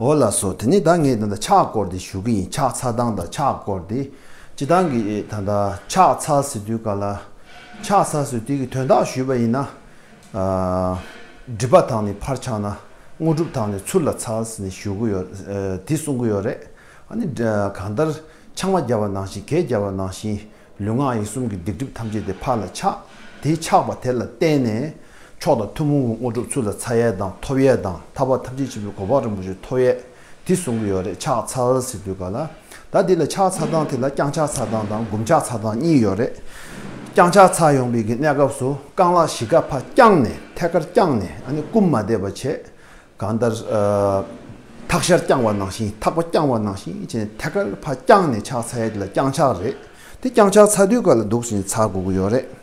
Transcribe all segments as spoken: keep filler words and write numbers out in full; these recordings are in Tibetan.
འོ་ལགས་སོ། དེ་ནས་ད་ངས་ད་ལྟ་ཕྱག་སྐོར་དེ་ཞུ་གི་ཡིན། ཕྱག་འཚལ་སྟངས་དང་ཕྱག་སྐོར་དེ། སྤྱིར་བཏང་གི་ད་ལྟ་ཕྱག་འཚལ་ཟེར་དུས་ག་ལ། ཕྱག་འཚལ་ཟེར་དུས་ཀྱི་དོན་དག་ཞུས་པ་ཡིན་ན། ཨ། སྒྲིབ་པ་དག་ནི་ཕར་བྱང་ན། དངོས་གྲུབ་དག་ནི་ཚུར་ལ་འཚལ་ཟེར་ནས་ཞུ་གི་ཡོད། ཨ། དེ་གསུང་གི་ཡོད་རེད། ཨ་ནི་གང་ལྟར་ཕྱག་མ་བརྒྱབ་པ་ནང་བཞིན་གད་བརྒྱབ་པ་ནང་བཞིན། ལུས་ངག་ཡིད་གསུམ་གྱི་སྡིག་སྒྲིབ་ཐམས་ཅད་དེ་ཕར་ལ་ཆག་དེ་ཆག་པ་དེ་ལ་བརྟེན་ནས། མཆོག་དང་ཐུན་མོང་གི་དངོས་གྲུབ་ཚུར་ལ་འཚལ་ཡས་དང་ཐོབ་ཡས་དང་། ཐར་པ་ཐམས་ཅད་མཁྱེན་པའི་གོ་འཕང་རིན་པོ་ཆེ་ཐོབ་ཡས་དེ་གསུང་གི་ཡོད་རེད། ཕྱག་འཚལ་ཟེར་དུས་ག་ལ། ད་འདི་ལ་ཕྱག་འཚལ་སྟངས་དེ་ལ་བརྐྱང་ཕྱག་འཚལ་སྟངས་དང་བསྒོམ་ཕྱག་འཚལ་སྟངས་གཉིས་ཡོད་རེད། བརྐྱང་ཕྱག་འཚལ་ཡོང་བའི་གི་གནས་སྐབས་སུ་རྐང་ལག་བཞི་ཀ་ཕར་བརྐྱངས་ནས། ཐད་ཀར་བརྐྱངས་ནས། ཨ་ནི་བསྐུམ་མ་བསྡད་པ་བྱས། གང་ལྟར། ཨ། ཐག་ཤར་བརྐྱང་བ་ནང་བཞིན། ཐག་པ་བརྐྱང་བ་ནང་བཞིན་བྱས་ནས་ཐད་ཀར་ཕར་བརྐྱངས་ནས་ཕྱག་འཚལ་ཡས་དེ་ལ་བརྐྱང་ཕྱག་རེད། དེ་བརྐྱང་ཕྱག་འཚལ་དུས་ག་ལ་འདུག་སེ་འཚལ་དགོས་ཀྱི་ཡོད་རེད།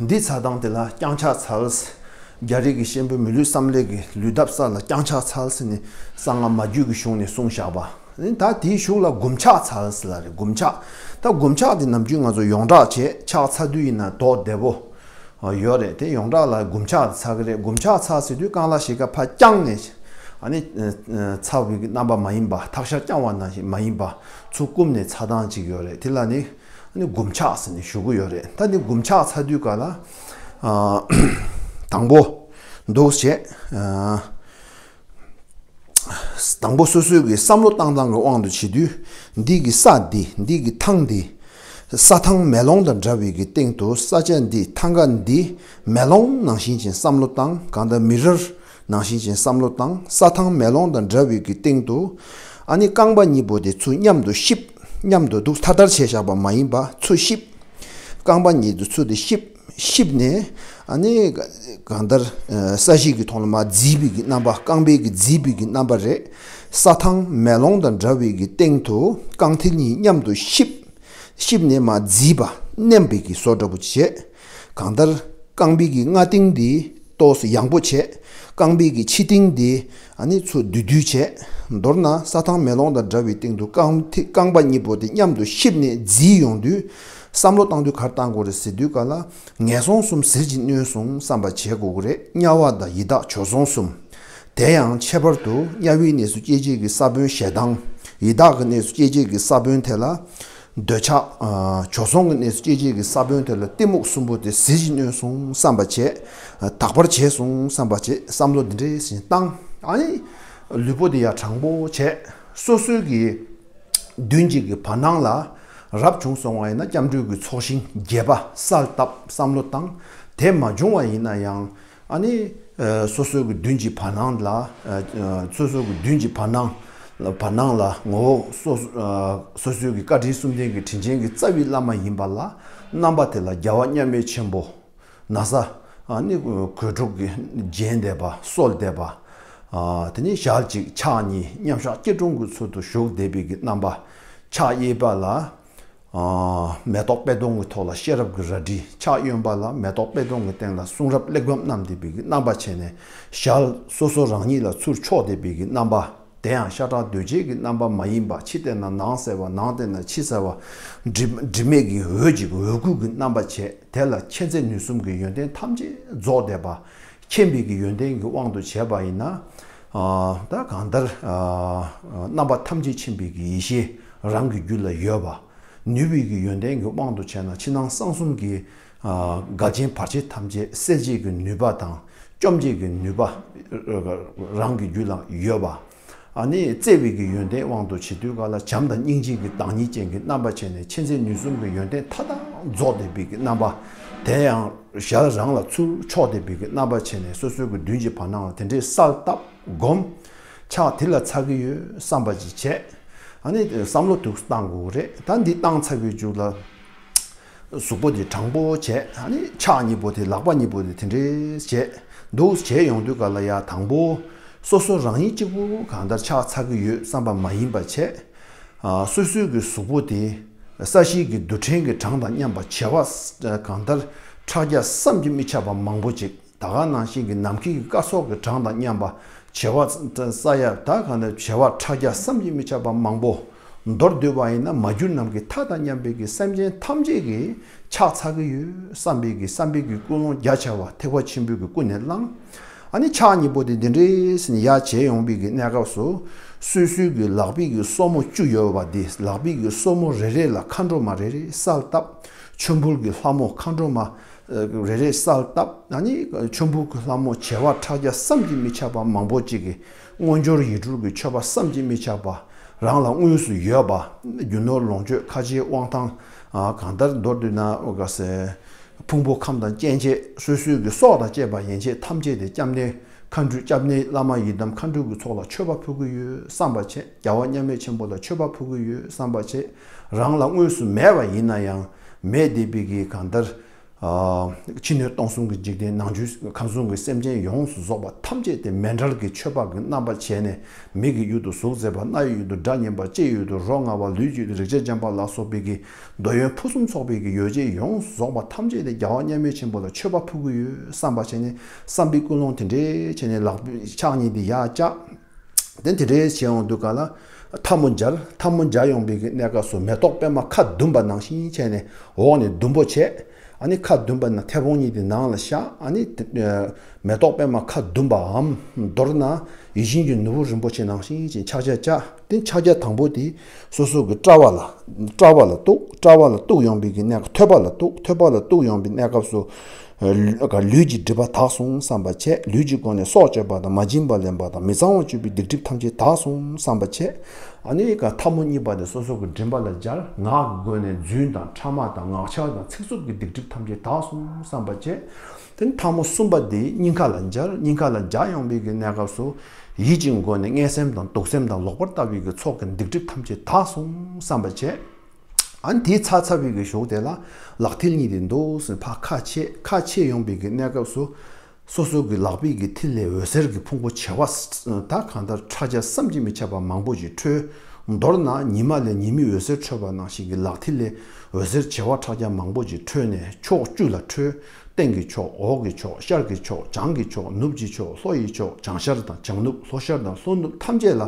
འདི་འཚལ་སྟངས་དེ་ལ་བརྐྱང་ཕྱག་འཚལ། རྒྱ་རིགས་ཀྱི་གཤེན་པོ་མི་ལུས་བསམ་ལེགས་ཀྱིས་ལུས་འདབ་ས་ལ་བརྐྱང་ཕྱག་འཚལ་ཟེར་ནས་གསང་སྔགས་མ་རྒྱུད་ཀྱི་གཞུང་ནས་གསུངས་བཞག་པ། ད་དེའི་གཞུག་ལ་བསྒོམ་ཕྱག་འཚལ་ཟེར་ལ་རེད། བསྒོམ་ཕྱག་ད་བསྒོམ་ཕྱག་དེ་ནམ་རྒྱུན་ང་ཚོ་ཡོངས་གྲགས་བྱས་ཕྱག་འཚལ་དུས་ཡིན་ན་དོགས་བདེ་པོ་ཡོད་རེད། དེ་ཡོངས་གྲགས་ལ་བསྒོམ་ཕྱག་འཚལ་གི་རེད། བསྒོམ་ཕྱག་འཚལ་ཟེར་དུས་རྐང་ལག་བཞི་ཀ་ཕར་བརྐྱངས་ནས། ཨ་ནི་འཚལ་བའི་གི་རྣམ་པ་མ་ཡིན་པ། ཐག་ཤར་བརྐྱང་བ་ནང་བཞིན་མ་ཡིན་པ། ཚུར་བསྐུམ་ནས་འཚལ་སྟངས་ཅིག་ཡོད་རེད། དེ་ལ་ནི། ཨ་ནི་བསྒོམ་ཕྱག་ཟེར་ནས་ཞུ་གི་ཡོད་རེད། ད་ནི་བསྒོམ་ཕྱག་འཚལ་དུས་ག་ལ། ཨ། དང་པོ། འདུག་བྱས། ཨ། དང་པོ་སོ་སོའི་གི་བསམ་བློ་བཏང་སྟངས་ཀྱི་དབང་དུ་བྱེད་དུས། འདི་གི་ས་འདི། འདི་གི་ཐང་འདི། ས་ཐང་མེ་ལོང་དང་འདྲ་བའི་གི་སྟེང་དུ། ས་ཆ་འདི། ཐང་ག་འདི་མེ་ལོང་ནང་བཞིན་ཅན་བསམ་བློ་བཏང་། གང་ལྟར་མི་རར་ནང་བཞིན་ཅན་བསམ་བློ་བཏང་། ས་ཐང་མེ་ལོང་དང་འདྲ་བའི་གི་སྟེང་དུ། ཨ་ནི་རྐང་པ་གཉིས་པོ་དེ་ཚུར་མཉམ་དུ་གཤིབ། མཉམ་དུ་འདུག་ཐར་ཐར་བྱས་བཞག་པ་མ་ཡིན་པ། ཚུར་གཤིབ། རྐང་པ་གཉིས་དེ་ཚུར་དེ་གཤིབ། གཤིབ་ནས། ཨ་ནི་གང་ལྟར། ས་གཞི་གི་ཐོག་ལ་མར་བརྫིས་པའི་གི་རྣམ་པ། རྐང་པའི་གི་བརྫིས་པའི་གི་རྣམ་པ་རེད། ས་ཐང་མེ་ལོང་དང་འདྲ་བའི་གི་སྟེང་དུ་རྐང་མཐིལ་གཉིས་མཉམ་དུ་གཤིབ། གཤིབ་ནས་མར་བརྫིས་པ། མནན་པའི་གི་བཟོ་འདྲ་པོ་བྱས། གང་ལྟར་རྐང་པའི་གི་སྔ་རྟིང་འདི་ཏོག་ཙམ་ཡངས་པོ་བྱས། རྐང་པའི་གི་ཕྱི་རྟིང་འདི་ཨ་ནི་ཚུར་བསྡུས་བསྡུས་བྱས། མདོར་ན་ས་ཐང་མེ་ལོང་དང་འདྲ་བའི་སྟེང་དུ་རྐང་མཐིལ། རྐང་པ་གཉིས་པོ་དེ་མཉམ་དུ་གཤིབ་ནས་བརྫིས་ཡོང་དུས། བསམ་བློ་བཏང་དུས་ག་རེ་བཏང་དགོས་རེད་ཟེར་དུས་ག་ལ། ངན་སོང་གསུམ་ཟིལ་གྱིས་གནོན་སོང་བསམ་པ་བྱེད་དགོས་ཀྱི་རེད། དམྱལ་བ་དང་ཡི་དྭགས་བྱོལ་སོང་གསུམ། དེ་ཡང་ཁྱད་པར་དུ་དམྱལ་བའི་གནས་སུ་སྐྱེ་བྱེད་ཀྱི་ས་བོན་ཞེ་སྡང་། ཡི་དྭགས་ཀྱི་གནས་སུ་སྐྱེ་བྱེད་ཀྱི་ས་བོན་དེ་ལ་འདོད་ཆགས། ཨ། བྱོལ་སོང་གི་གནས་སུ་སྐྱེ་བྱེད་ཀྱི་ས་བོན་དེ་ལ་གཏི་མུག་གསུམ་པོ་དེ་ཟིལ་གྱིས་གནོན་སོང་བསམ་པ་བྱས། དག་པར་བྱས་སོང་བསམ་པ་བྱས། བསམ་བློ་འདི་འདྲས་ཞིག་བཏང་། ཨ་ནི་ལུས་པོ་དེ་ཡར་དྲང་པོ་བྱས། སོ་སོའི་གི་མདུན་གཅིག་གི་བར་སྣང་ལ། རབ་བྱུང་སོང་བ་ཡིན་ན་སྐྱབས་འགྲོའི་གི་ཚོགས་ཞིང་རྒྱས་པ་གསལ་བཏབ། བསམ་བློ་བཏང་། དེ་མ་བྱུང་བ་ཡིན་ན་ཡང་། ཨ་ནི། ཨ། སོ་སོའི་གི་མདུན་གྱི་བར་སྣང་ལ། ཨ། སོ་སོའི་གི་མདུན་གྱི་བར་སྣང་ལ། བར་སྣང་ལ་ངོ་བོ་སོ། ཨ། སོ་སོའི་གི་བཀའ་དྲིན་གསུམ་ལྡན་གྱི་དྲིན་ཅན་གྱི་རྩ་བའི་བླ་མ་ཡིན་པ་ལ། རྣམ་པ་དེ་ལ་རྒྱལ་བ་མཉམ་མེད་ཆེན་པོ། ན་བཟའ། ཨ་ནི་གོས་དྲུག་གིས་བརྒྱན་བསྡད་པ། གསོལ་བསྡད་པ། ཨ། དེ་ནས་ཞལ་གཅིག་ཕྱག་གཉིས་མཉམ་བཞག་སྐྱིལ་ཀྲུང་གི་ཚུལ་དུ་བཞུགས་བསྡད་པའི་གི་རྣམ་པ། ཕྱག་གཡས་པ་ལ། ཨ། མེ་ཏོག་པད་སྡོང་གི་ཐོག་ལ་ཤེས་རབ་ཀྱི་རལ་གྲི། ཕྱག་གཡོན་པ་ལ་མེ་ཏོག་པད་སྡོང་གི་སྟེང་ལ་གསུང་རབ་གླེགས་བམ་བསྣམས་བསྡད་པའི་གི་རྣམ་པ་བྱས་ནས། ཞལ་སོ་སོ་རང་ཉིད་ལ་ཚུར་ཕྱོགས་བསྡད་པའི་གི་རྣམ་པ། དེ་ཡང་ཤ་ཁྲག་གདོས་བཅས་ཀྱི་རྣམ་པ་མ་ཡིན་པ། ཕྱི་བལྟས་ན་ནང་གསལ་བ། ནང་བལྟས་ན་ཕྱི་གསལ་བ། དྲི་དྲི་མེད་ཀྱི་འོད་ཅིག་འོད་སྐུ་གི་རྣམ་པ་བྱས། དེ་ལ་མཁྱེན་བརྩེ་ནུས་གསུམ་གྱི་ཡོན་ཏན་ཐམས་ཅད་རྫོགས་བསྡད་པ། མཁྱེན་པའི་གི་ཡོན་ཏན་གྱི་དབང་དུ་བྱས་པ་ཡིན་ན། ཨ། ད་གང་ལྟར། ཨ། རྣམ་པ་ཐམས་ཅད་མཁྱེན་པའི་གི་ཡེ་ཤེས་རང་གི་རྒྱུད་ལ་ཡོད་པ། ནུས་པའི་གི་ཡོན་ཏན་གྱི་དབང་དུ་བྱས་ན་ཕྱི་ནང་གསང་གསུམ་གྱི། ཨ། འགལ་རྐྱེན་བར་ཆད་ཐམས་ཅད་སེལ་བྱེད་ཀྱི་ནུས་པ་དང་། བཅོམ་བྱེད་ཀྱི་ནུས་པ་རང་གི་རྒྱུད་ལ་ཡོད་པ། ཨ་ནི་བརྩེ་བའི་གི་ཡོན་ཏན་དབང་དུ་བྱེད་དུས་ག་ལ་བྱམས་དང་སྙིང་རྗེ་གི་བདག་ཉིད་ཅན་གྱི་རྣམ་པ་བྱས་ནས་མཁྱེན་བརྩེ་ནུས་གསུམ་གྱི་ཡོན་ཏན་མཐའ་དག་རྫོགས་བསྡད་པའི་གི་རྣམ་པ། དེ་ཡང་ཞལ་རང་ལ་ཚུར་ཕྱོགས་བསྡད་པའི་གི་རྣམ་པ་བྱས་ནས་སོ་སོའི་གི་མདུན་གྱི་བར་སྣང་ལ་དེ་འདྲའི་གསལ་བཏབ། བསྒོམ། ཕྱག་དེ་ལ་འཚལ་གྱི་ཡོད་བསམ་པ་ཅིག་བྱས། ཨ་ནི་བསམ་བློ་དུ་བཏང་དགོས་རེད། ད་འདི་བཏང་ཚར་བའི་མཇུག་ལ། གཟུགས་པོ་དེ་དྲང་པོ་བྱས། ཨ་ནི་ཕྱག་གཉིས་པོ་དེ། ལག་པ་གཉིས་པོ་དེ་དེ་འདྲས་བྱས། འདུག་བྱས་ཡོང་དུས་ག་ལ་ཡ། དང་པོ་སོ་སོ་རང་ཉིད་གཅིག་པུ་གང་ལྟར་ཕྱག་འཚལ་གྱི་ཡོད་བསམ་པ་མ་ཡིན་པ་བྱས། ཨ། སོ་སོའི་གི་གཟུགས་པོ་དེ། ས་གཞིའི་གི་རྡུལ་ཕྲན་གྱི་གྲངས་དང་མཉམ་པ་བྱེ་བ་གང་ལྟར་ཕྲ་རྒྱས་བསམ་གྱིས་མི་ཁྱབ་པ་མང་པོ་ཅིག་ད་ག་ནང་བཞིན་གྱི་ནམ་མཁའི་གི་སྐར་ཚོགས་ཀྱི་གྲངས་དང་མཉམ་པ་བྱེ་བ་ས་ཡ་ད་གང་ལྟར་བྱེ་བ་ཕྲ་རྒྱས་བསམ་གྱིས་མི་ཁྱབ་པ་མང་པོ་མདོར་བསྡུས་པ་ཡིན་ན་མ་གྱུར་ནམ་མཁའི་མཐའ་དང་མཉམ་པའི་གི་སེམས་ཅན་ཐམས་ཅད་ཀྱིས་ཕྱག་འཚལ་གྱི་ཡོད་བསམ་པའི་གི་བསམ་པའི་གི་ཀུན་སློང་རྒྱ་ཆེ་བ་ཐེག་པ་ཆེན་པོའི་གི་ཀུན་ནས་བསླངས། ཨ་ནི་ཕྱག་གཉིས་པོ་དེ་འདི་འདྲའི་ཟིན་ཡར་བྱས་ཡོང་བའི་གི་གནས་སྐབས་སུ། སོ་སོའི་གི་ལག་པའི་གི་སོར་མོ་བཅུ་ཡོད་པ་དེ་ལག་པའི་གི་སོར་མོ་རེ་རེ་ལ་མཁའ་འགྲོ་མ་རེ་རེ་གསལ་བཏབ། མཆོད་འབུལ་གི་ལྷ་མོ་མཁའ་འགྲོ་མ་རེ་རེ་གསལ་བཏབ། ཨ་ནི་མཆོད་འབུལ་གི་ལྷ་མོ་བྱེ་བ་ཕྲག་བརྒྱ་བསམ་གྱིས་མི་ཁྱབ་པ་མང་པོ་ཅིག་གི་དངོས་འབྱོར་ཡིད་སྤྲུལ་གྱི་མཆོད་པ་བསམ་གྱིས་མི་ཁྱབ་པ་རང་ལ་དངོས་སུ་ཡོད་པ། རྒྱུ་ནོར་ལོངས་སྤྱོད་ཁ་ཆེའི་དབང་ཐང་གང་ལྟར་མདོར་བསྡུས་ན་འོ་ག་ཟེ། ཕུང་པོ་ཁམས་དང་སྐྱེ་མཆེད་སོ་སོའི་གི་སྲོག་དང་བཅས་པ་ཡན་ཆད་ཐམས་ཅད་དེ་སྐྱབས་གནས་མཁའ་འགྲོ་སྐྱབས་གནས་བླ་མ་ཡི་དམ་མཁའ་འགྲོ་གི་ཚོགས་ལ་མཆོད་པ་ཕུལ་གི་ཡོད་བསམ་པ་བྱས། རྒྱལ་བ་མཉམ་མེད་ཆེན་པོ་ལ་མཆོད་པ་ཕུལ་གི་ཡོད་བསམ་པ་བྱས། རང་ལ་དངོས་སུ་མེད་པ་ཡིན་ན་ཡང་མེད་བསྡད་པའི་གི་གང་ལྟར། ཕྱི་སྣོད་སྟོང་གསུམ་གྱི་འཇིག་རྟེན་ནང་བཅུད་ཁམས་གསུམ་གྱི་སེམས་ཅན་ཡོངས་སུ་རྫོགས་པ་ཐམས་ཅད་དེ་མཎྜལ་གྱི་མཆོད་པ་གི་རྣམ་པ་བྱས་ནས། མིག་གི་ཡུལ་དུ་གཟུགས་མཛེས་པ། རྣ་ཡི་ཡུལ་དུ་སྒྲ་སྙན་པ། ལྕེའི་ཡུལ་དུ་རོ་མངར་བ། ལུས་ཀྱི་ཡུལ་དུ་རེག་བྱ་འཇམ་པ་ལ་སོགས་པའི་གི་འདོད་ཡོན་ཕུན་སུམ་ཚོགས་པའི་གི་ཡོ་བྱད་ཡོངས་སུ་རྫོགས་པ་ཐམས་ཅད་དེ་རྒྱལ་བ་མཉམ་མེད་ཆེན་པོ་ལ་མཆོད་པ་ཕུལ་གྱི་ཡོད་བསམ་པ་བྱས་ནས་བསམ་པའི་ཀུན་སློང་དེ་འདྲའི་བྱས་ནས་ལག་པའི་ཕྱག་གཉིས་དེ་ཡར་བཅག་དེ་དེ་འདྲའི་བྱས་ཡོང་དུས་ག་ལ་ཐལ་མོ་སྦྱར། ཐལ་མོ་སྦྱར་ཡོང་པའི་གི་གནས་སྐབས་སུ་མེ་ཏོག་པད་མ་ཁ་བདུན་པ་ནང་བཞིན་བྱས་ནས་འོག་ནས་ཟླུམ་པོ་བྱས། ཨ་ནི་ཁ་བདུན་པ་ན་མཐེ་བོང་གཉིས་དེ་ནང་ལ་བཞག་ཨ་ནི་དེ་མེ་ཏོག་པད་མ་ཁ་བདུན་པའམ་མདོར་ན་ཡིད་བཞིན་གྱི་ནོར་བུ་རིན་པོ་ཆེ་ནང་བཞིན་ཅིག་ཕྱག་རྒྱ་བཅག་དེ་ཕྱག་རྒྱ་དང་པོ་དེ་སོ་སོ་གི་དཔྲལ་བ་ལ་དཔྲལ་བ་ལ་གཏུག་དཔྲལ་བ་ལ་གཏུག་ཡོང་པའི་གི་གནས་སྐབས། ཐོད་པ་ལ་གཏུག་ཐོད་པ་ལ་གཏུག་ཡོང་པའི་གནས་སྐབས་སུ། ལུས་ཀྱི་སྒྲིབ་པ་དག་སོང་བསམ་པ་བྱས། ལུས་ཀྱི་སྒོ་ནས་སྲོག་གཅོད་པ་དང་མ་བྱིན་པ་ལེན་པ་དང་མི་གཙང་བ་སྤྱོད་པའི་སྡིག་སྒྲིབ་ཐམས་ཅད་དག་སོང་བསམ་པ་བྱས། ཨ་ནི་ཀ་ཐལ་མོ་གཉིས་པ་དེ་སོ་སོ་གི་མགྲིན་པ་ལ་སྦྱར། ངག་གི་སྒོ་ནས་རྫུན་དང་ཕྲ་མ་དང་ངག་འཁྱལ་དང་ཚིག་རྩུབ་ཀྱི་སྡིག་སྒྲིབ་ཐམས་ཅད་དག་སོང་བསམ་པ་བྱས། དེ་ནས་ཐལ་མོ་གསུམ་པ་དེ་སྙིང་ཁ་ལ་སྦྱར། སྙིང་ཁ་ལ་སྦྱར་ཡོང་པའི་གི་གནས་སྐབས་སུ་ཡིད་ཀྱི་སྒོ་ནས་མངོན་སེམས་དང་གདུག་སེམས་དང་ལོག་པར་ལྟ་བའི་གི་ཚོགས་ཀྱི་སྡིག་སྒྲིབ་ཐམས་ཅད་དག་སོང་བསམ་པ་བྱས། ཨ་ནི་དེའི་ཚར་ཚར་བའི་གི་གཞུག་དེ་ལ་ལག་མཐིལ་གཉིས་དེ་འདུག་སེ་ཕར་ཁ་ཕྱེ། ཁ་ཕྱེ་ཡོང་པའི་གི་གནས་སྐབས་སུ། སོ་སོ་གི་ལག་པའི་གི་མཐིལ་ལས་འོད་ཟེར་གྱི་ཕུང་པོ་བྱེ་བ་ད་གང་ལྟར་ཕྲ་རྒྱས་བསམ་གྱིས་མི་ཁྱབ་པ་མང་པོ་ཞིག་འཕྲོས། མདོར་ན་ཉི་མ་ལས་ཉི་མའི་འོད་ཟེར་འཕྲོས་པ་ནང་བཞིན་གྱི་ལག་མཐིལ་ལས་འོད་ཟེར་བྱེ་བ་ཕྲ་རྒྱས་མང་པོ་ཞིག་འཕྲོས་ནས་ཕྱོགས་བཅུ་ལ་འཕྲོས། སྟེང་གི་ཕྱོགས། འོག་གི་ཕྱོགས། ཤར་གྱི་ཕྱོགས། བྱང་གི་ཕྱོགས། ནུབ་ཀྱི་ཕྱོགས། ལྷོ་ཡི་ཕྱོགས། བྱང་ཤར་དང་བྱང་ནུབ། ལྷོ་ཤར་དང་ལྷོ་ནུབ་ཐམས་ཅད་ལ་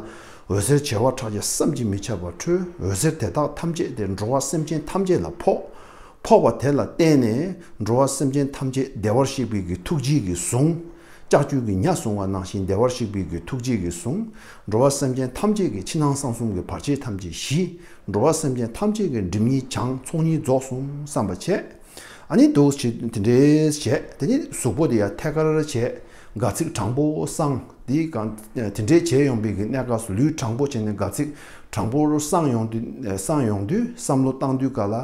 འོད་ཟེར་བྱེ་བ་ཕྲག་བརྒྱ་བསམ་གྱིས་མི་ཁྱབ་པ་འཕྲོས། འོད་ཟེར་དེ་དག་ཐམས་ཅད་དེ་འགྲོ་བ་སེམས་ཅན་ཐམས་ཅད་ལ་ཕོག་ཕོག་པ་དེ་ལ་བརྟེན་ནས་འགྲོ་བ་སེམས་ཅན་ཐམས་ཅད་བདེ་བར་གཤེགས་པའི་གི་ཐུགས་རྗེ་གིས་བཟུང་། ལྕགས་ཀྱུ་གིས་ཉ་བཟུང་བ་ནང་བཞིན་བདེ་བར་གཤེགས་པའི་གི་ཐུགས་རྗེ་གིས་བཟུང་། འགྲོ་བ་སེམས་ཅན་ཐམས་ཅད་ཀྱི་ཕྱི་ནང་གསང་གསུམ་གྱི་བར་ཆད་ཐམས་ཅད་ཞི། འགྲོ་བ་སེམས་ཅན་ཐམས་ཅད་ཀྱི་སྒྲིབ་གཉིས་བྱང་། ཚོགས་གཉིས་རྫོགས་སོང་བསམ་པ་བྱས། ཨ་ནི་འདུག་སེ་དེ་འདྲས་བྱས། དེ་ནི་གཟུགས་པོ་དེ་ཡང་ཐད་ཀར་བྱས། སྒལ་ཚིགས་དྲང་པོ་བསྲང་། དེའི་སྒང་དེ་འདྲས་བྱས་ཡོང་པའི་གི་གནས་སྐབས་སུ་ལུས་དྲང་པོ་བྱས་ནས་སྒལ་ཚིགས་དྲང་པོར་བསྲང་ཡོང་དུས། བསྲང་ཡོང་དུས་བསམ་བློ་བཏང་དུས་ག་ལ།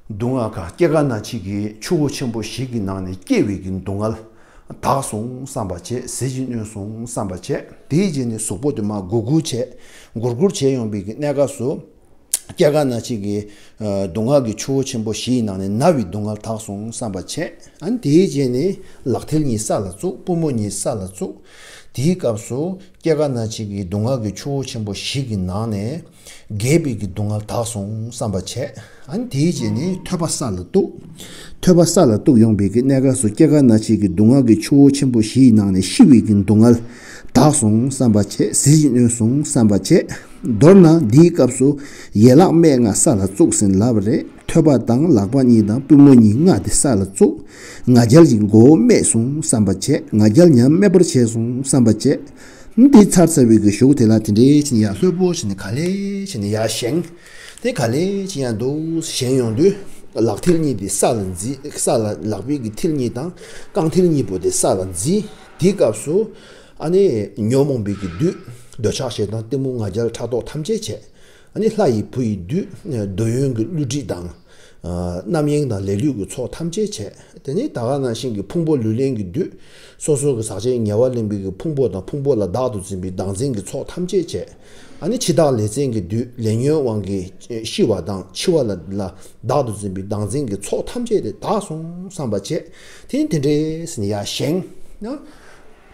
སྡུག་བསྔལ་ག་སྐྱེ་རྒ་ན་འཆི་གི་ཆུ་བོ་ཆེན་པོ་བཞི་གི་ནང་ནས་སྐྱེ་བའི་གི་སྡུག་བསྔལ་དག་སོང་བསམ་པ་བྱས། ཟིལ་གྱིས་གནོན་སོང་བསམ་པ་བྱས། དེའི་རྗེས་ནས་གཟུགས་པོ་དེ་མར་སྒུར་སྒུར་བྱས། སྒུར་སྒུར་བྱས་ཡོང་པའི་གི་གནས་སྐབས་སུ། སྐྱེ་རྒ་ན་འཆི་གི་སྡུག་བསྔལ་གྱི་ཆུ་བོ་ཆེན་པོ་བཞི་ཡི་ནང་ནས་ན་བའི་སྡུག་བསྔལ་དག་སོང་བསམ་པ་བྱས། ཨ་ནི་དེའི་རྗེས་ནས་ལག་མཐིལ་གཉིས་ས་ལ་བཙུགས། པུས་མོ་གཉིས་ས་ལ་བཙུགས། དེའི་སྐབས་སུ་སྐྱེ་རྒ་ན་འཆི་གི་སྡུག་བསྔལ་གྱི་ཆུ་བོ་ཆེན་པོ་བཞི་གི་ནང་ནས་རྒས་པའི་གི་སྡུག་བསྔལ་དག་སོང་བསམ་པ་བྱས། ཨ་ནི་དེའི་རྗེས་ནས་ཐོད་པ་ས་ལ་གཏུགས། ཐོད་པ་ས་ལ་གཏུགས་ཡོང་པའི་གི་གནས་སྐབས་སུ་སྐྱེ་རྒ་ན་འཆི་གི་སྡུག་བསྔལ་གྱི་ཆུ་བོ་ཆེན་པོ་བཞི་ཡི་ནང་ནས་ཤི་བའི་གི་སྡུག་བསྔལ་དག་སོང་བསམ་པ་བྱས། ཟིལ་གྱིས་གནོན་སོང་བསམ་པ་བྱས། མདོར་ན་འདིའི་སྐབས་སུ་ཡན་ལག་སྨད་ལྔ་ས་ལ་བཙུགས་ཟིན་ལབ་པ་རེད། ཐོད་པ་དང་ལག་པ་གཉིས་དང་པུས་མོ་གཉིས་ལྔ་དེ་ས་ལ་བཙུགས། ང་རྒྱལ་གྱི་མགོ་བོ་སྨད་སོང་བསམ་པ་བྱས། ང་རྒྱལ་ཉམས་སྨད་པར་བྱས་སོང་བསམ་པ་བྱས། འདི་ཚར་ཚར་བའི་གི་གཞུག་དེ་ལ་དེ་འདྲའི་བྱས་ནས་ཡར་ལྷོད་པོ་བྱས་ནས་ག་ལེ་བྱས་ནས་ཡར་བཞེངས། དེ་ག་ལེ་བྱས་ཡར་འདུག་བཞེངས་ཡོང་དུས་ལག་མཐིལ་གཉིས་དེ་ས་ལ་འཛིན། ས་ལ་ལག་པའི་གི་མཐིལ་གཉིས་དང་རྐང་མཐིལ་གཉིས་པོ་དེ་ས་ལ་འཛིན། དེའི་སྐབས་སུ་ཨ་ནི་ཉོན་མོངས་པའི་གི་བདུད་འདོད་ཆགས་ཞེ་སྡང་གཏི་མུག་ང་རྒྱལ་ཕྲག་དོག་ཐམས་ཅད་བྱས། ཨ་ནི་ལྷ་ཡི་བུ་ཡི་བདུད་འདོད་ཡོན་གྱི་བསླུ་བྲིད་དང་། རྣམ་གཡེང་དང་ལས་ལུས་ཀྱི་ཚོགས་ཐམས་ཅད་བྱས། དེ་ནི་ད་ག་ནང་བཞིན་གྱི་ཕུང་པོ་ལུས་ལེན་གྱི་བདུད། སོ་སོ་གི་ཟག་བཅས་ཉེ་བར་ལེན་པའི་གི་ཕུང་པོ་དང་ཕུང་པོ་ལ་བདག་ཏུ་འཛིན་པའི་བདག་འཛིན་གྱི་ཚོགས་ཐམས་ཅད་བྱས། ཨ་ནི་འཆི་བདག་ལས་བཙན་གྱི་བདུད་ལས་ཉོན་དབང་གིས་ཤི་བ་དང་འཆི་བ་ལ་ལ་བདག་ཏུ་འཛིན་པའི་བདག་འཛིན་གྱི་ཚོགས་ཐམས་ཅད་དེ་དག་སོང་བསམ་པ་བྱས། དེ་ནི་དེ་འདྲའི་ཟིན་ཡར་བཞེངས་ན།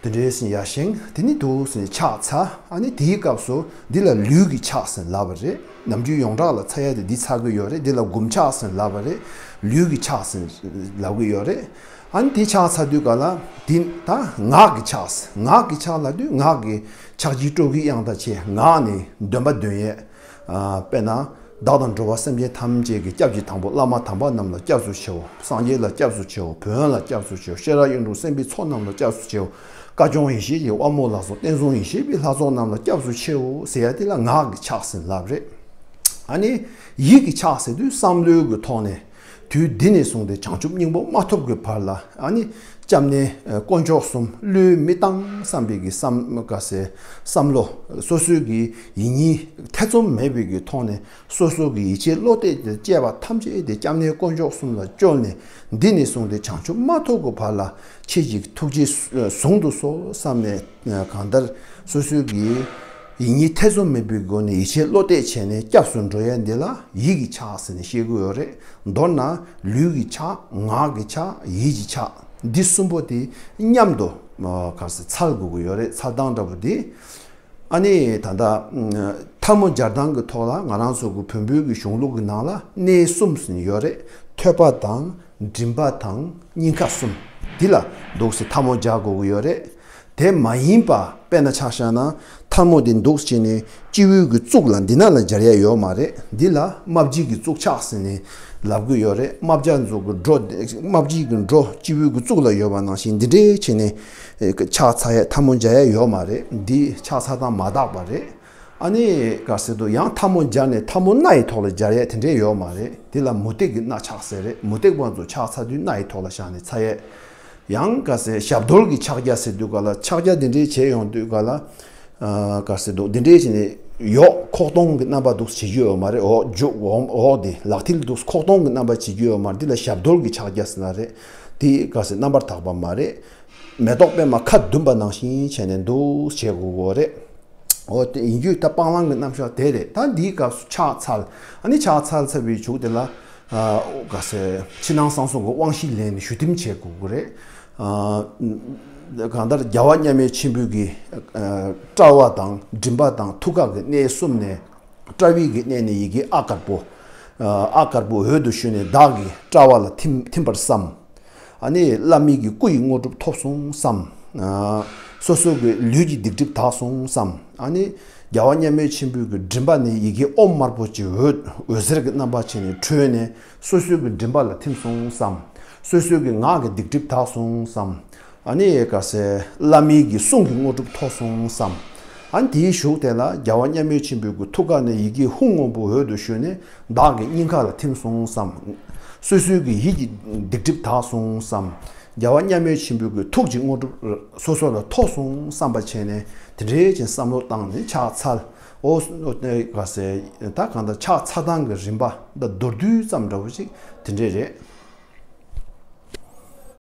དེ་འདྲའི་ཟིན་ཡ་ཤེང་དེ་ནི་འདུག་ཟིན་ཕྱག་འཚལ། ཨ་ནི་དེའི་སྐབས་སུ་འདི་ལ་ལུས་ཀྱི་ཕྱག་ཟིན་ལབ་པ་རེད། ནམ་རྒྱུན་ཡོངས་གྲགས་ལ་འཚལ་ཡ་དེ་འདི་འཚལ་གི་ཡོད་རེད། འདི་ལ་སྒོམ་ཕྱག་ཟིན་ལབ་པ་རེད། ལུས་ཀྱི་ཕྱག་ཟིན་ལབ་གི་ཡོད་རེད། ཨ་ནི་དེ་ཕྱག་འཚལ་དུས་ག་ལ་འདི་ད་ངག་གི་ཕྱག་ཟིན། ངག་གི་ཕྱག་ལབ་དུས་ངག་གི་ཕྱག་རྒྱའི་སྤྲོ་གི་དབྱངས་དང་བཅས་ངག་ནས་འདོན་པ་འདོན་ཡས། དཔེར་ན། བདག་དང་འགྲོ་བ་སེམས་ཅན་ཐམས་ཅད་ཀྱི་སྐྱབས་ཀྱི་དང་པོ་བླ་མ་དམ་པ་རྣམས་ལ་སྐྱབས་སུ་མཆིའོ། སངས་རྒྱས་ལ་སྐྱབས་སུ་མཆིའོ། བོན་ལ་སྐྱབས་སུ་མཆིའོ། ཤེས་རབ་གཡུང་དྲུང་སེམས་དཔའི་ཚོགས་རྣམས་ལ་སྐྱབས་སུ་མཆིའོ། བཀའ་སྐྱོང་ཡེ་ཤེས་ཀྱི་དབང་མོ་ལ་སོགས་བསྟན་སྲུང་ཡེ་ཤེས་པའི་ལྷ་ཚོགས་རྣམས་ལ་སྐྱབས་སུ་མཆིའོ་ཟེར་ཡ་དེ་ལ་ངག་གི་ཕྱག་ཟིན་ལབ་རེད། ཨ་ནི་ཡིད་ཀྱི་ཕྱག་ཟེར་དུས་བསམ་བློའི་གི་ཐོག་ནས། དུས་འདི་ནས་བཟུང་སྟེ་བྱང་ཆུབ་སྙིང་པོ་མ་ཐོབ་ཀྱི་བར་ལ་ཨ་ནི་སྐྱབས་གནས་དཀོན་མཆོག་གསུམ་བློས་མི་བཏང་བསམ་པའི་གི་བསམ་ག་ཟེ་བསམ་བློ་སོ་སོའི་གི་ཡིད་གཉིས་ཐེ་ཚོམ་མེད་པའི་གི་ཐོག་ནས་སོ་སོ་གི་ཡིད་ཆེས་བློ་གཏད་དེ་བཅས་པ་ཐམས་ཅད་དེ་སྐྱབས་གནས་དཀོན་མཆོག་གསུམ་ལ་བཅོལ་ནས་འདི་ནས་བཟུང་སྟེ་བྱང་ཆུབ་མ་ཐོབ་ཀྱི་བར་ལ་ཁྱེད་ཀྱི་ཐུགས་རྗེས་ཟུང་དུ་གསོལ་བསམ་ནས་གང་ལྟར་སོ་སོའི་གི་ཡིད་གཉིས་ཐེ་ཚོམ་མེད་པའི་སྒོ་ནས་ཡིད་ཆེས་བློ་གཏད་བྱས་ནས་སྐྱབས་སུ་འགྲོ་ཡ་འདི་ལ་ཡིད་ཀྱི་ཕྱག་ཟེར་ནས་བཤད་ཀྱི་ཡོད་རེད། མདོར་ན་ལུས་ཀྱི་ཕྱག་ངག་གི་ཕྱག་ཡིད་ཀྱི་ཕྱག་འདི་གསུམ་པོ་དེ་མཉམ་དུ་ག་ཟེ་འཚལ་དགོས་ཀྱི་ཡོད་རེད། འཚལ་སྟངས་འདྲ་པོ་དེ། ཨ་ནི་ད་ལྟ་ཐལ་མོ་སྦྱར་སྟངས་ཀྱི་ཐོག་ལ་ང་རང་ཚོ་གི་བོན་པོའི་གི་གཞུང་ལུགས་ཀྱི་ནང་ལ་གནས་གསུམ་ཟེར་ནས་ཡོད་རེད། ཐོད་པ་དང་མགྲིན་པ་དང་སྙིང་ཁ་གསུམ་འདི་ལ་འདུག་སེ་ཐལ་མོ་སྦྱར་དགོས་ཀྱི་ཡོད་རེད། དེ་མ་ཡིན་པ་དཔེར་ན་ཆ་བཞག་ན་ཐལ་མོ་འདི་འདུག་སེ་བྱས་ནས་སྤྱི་བོའི་གི་གཙུག་ལ་འདི་ན་ལ་སྦྱར་ཡ་ཡོད་མ་རེད། འདི་ལ་རྨ་བྱའི་གི་གཙུག་ཕྱག་ཟེར་ནས་ལབ་གི་ཡོད་རེད། རྨ་བྱ་ཚོ་གི་སྒྲོ་རྨ་བྱའི་གི་སྒྲོ་སྤྱི་བོའི་གི་གཙུག་ལ་ཡོད་པ་ནང་བཞིན་འདི་འདྲའི་བྱས་ནས་ཕྱག་འཚལ་ཡ་ཐལ་མོ་སྦྱར་ཡ་ཡོད་མ་རེད། འདི་ཕྱག་འཚལ་སྟངས་མ་དག་པ་རེད། ཨ་ནི་ག་ཟེར་དུ་ཡང་ཐལ་མོ་སྦྱར་ནས་ཐལ་མོ་སྣ་ཡི་ཐོག་ལ་སྦྱར་ཡས་དེ་འདྲས་ཡོད་མ་རེད། དེ་ལ་མུ་སྟེགས་ཀྱི་སྣ་ཕྱག་ཟེར་རེད། མུ་སྟེགས་པ་ཚོ་ཕྱག་འཚལ་དུས་སྣ་ཡི་ཐོག་ལ་བཞག་ནས་འཚལ་ཡས། ཡང་ག་ཟེར་ཞབས་རྡོལ་གྱི་ཕྱག་རྒྱ་ཟེར་དུས་ག་ལ་ཕྱག་རྒྱ་དེ་འདྲས་བྱས་ཡོང་དུས་ག་ལ། ག་ཟེར་དུ་དེ་འདྲས་བྱས་ནས་ཡོག་ཁོག་སྟོང་གི་རྣམ་པ་འདུག་བྱེད་རྒྱུ་ཡོད་མ་རེད། འོག་རྒྱུག་འོག་འོག་དེ་ལག་མཐིལ་འདུག་ཁོག་སྟོང་གི་རྣམ་པ་བྱེད་རྒྱུ་ཡོད་མ་རེད། འདི་ལ་ཞབས་རྡོལ་གྱི་ཕྱག་རྒྱ་ཟེར་ན་རེད། དེ་ག་ཟེར་རྣམ་པར་དག་པ་མ་རེད། མེ་ཏོག་པད་མ་ཁ་བདུན་པ་ནང་བཞིན་བྱས་ནས་འདུག་བྱེད་དགོས་གོ་རེད། འོ་དེ་ཡིན་རྒྱུ་ད་སྤང་བླང་གི་རྣམ་གཞག་དེ་རེད། ད་འདིའི་སྐབས་སུ་ཕྱག་འཚལ། ཨ་ནི་ཕྱག་འཚལ་ཚར་བའི་མཇུག་དེ་ལ། ག་ཟེར་ཕྱི་ནང་གསང་གསུམ་གྱི་དབང་བཞི་ལེན་ནས་ཞུ་འདེམས་བྱེད་དགོས་ཀྱི་རེད། གང་ལྟར་རྒྱལ་བ་མཉམ་མེད་ཆེན་པོའི་གི་དཔྲལ་བ་དང་མགྲིན་པ་དང་ཐུགས་ཀ་གི་གནས་གསུམ་ནས་དཔྲལ་བའི་གི་གནས་ནས་ཡི་གེ་ཨ་དཀར་པོ། ཨ་དཀར་པོ་འོད་དུ་ཞུ་ནས་བདག་གི་དཔྲལ་བ་ལ་ཐིམ་ཐིམ་པར་བསམ། ཨ་ནི་བླ་མའི་གི་སྐུ་ཡི་དངོས་གྲུབ་ཐོབ་སོང་བསམ། སོ་སོ་གི་ལུས་ཀྱི་སྡིག་སྒྲིབ་དག་སོང་བསམ། ཨ་ནི་རྒྱལ་བ་མཉམ་མེད་ཆེན་པོའི་གི་མགྲིན་པ་ནས་ཡི་གེ་ཨོཾ་དམར་པོ་ཅིག་འོད་འོད་ཟེར་གྱི་རྣམ་པ་བྱས་ནས་འཕྲོས་ནས་སོ་སོའི་གི་མགྲིན་པ་ལ་ཐིམ་སོང་བསམ། སོ་སོའི་གི་ངག་གི་སྡིག་སྒྲིབ་དག་སོང་བསམ། ཨ་ནི་ག་ཟེ་བླ་མའི་གི་གསུང་གི་དངོས་གྲུབ་ཐོབ་སོང་བསམ། ཨ་ནི་དེའི་གཞུག་དེ་ལ་རྒྱལ་བ་མཉམ་མེད་ཆེན་པོའི་གི་ཐུགས་ཀ་ནས་ཡི་གེ་ཧཱུྃ་སྔོན་པོ་འོད་དུ་ཞུ་ནས་བདག་གི་སྙིང་ཁ་ལ་ཐིམ་སོང་བསམ། སོ་སོའི་གི་ཡིད་ཀྱི་སྡིག་སྒྲིབ་དག་སོང་བསམ། རྒྱལ་བ་མཉམ་མེད་ཆེན་པོའི་གི་ཐུགས་ཀྱི་དངོས་གྲུབ་སོ་སོ་ལ་ཐོབ་སོང་བསམ་པ་བྱས་ནས་དེ་འདྲའི་ཅིག་བསམ་བློ་བཏང་ནས་ཕྱག་འཚལ། འོ་ག་ཟེ་ད་གང་ལྟར་ཕྱག་འཚལ་སྟངས་ཀྱི་རིམ་པ་ད་མདོར་བསྡུས་ཙམ་འདྲ་བོ་ཅིག་དེ་འདྲས་རེད།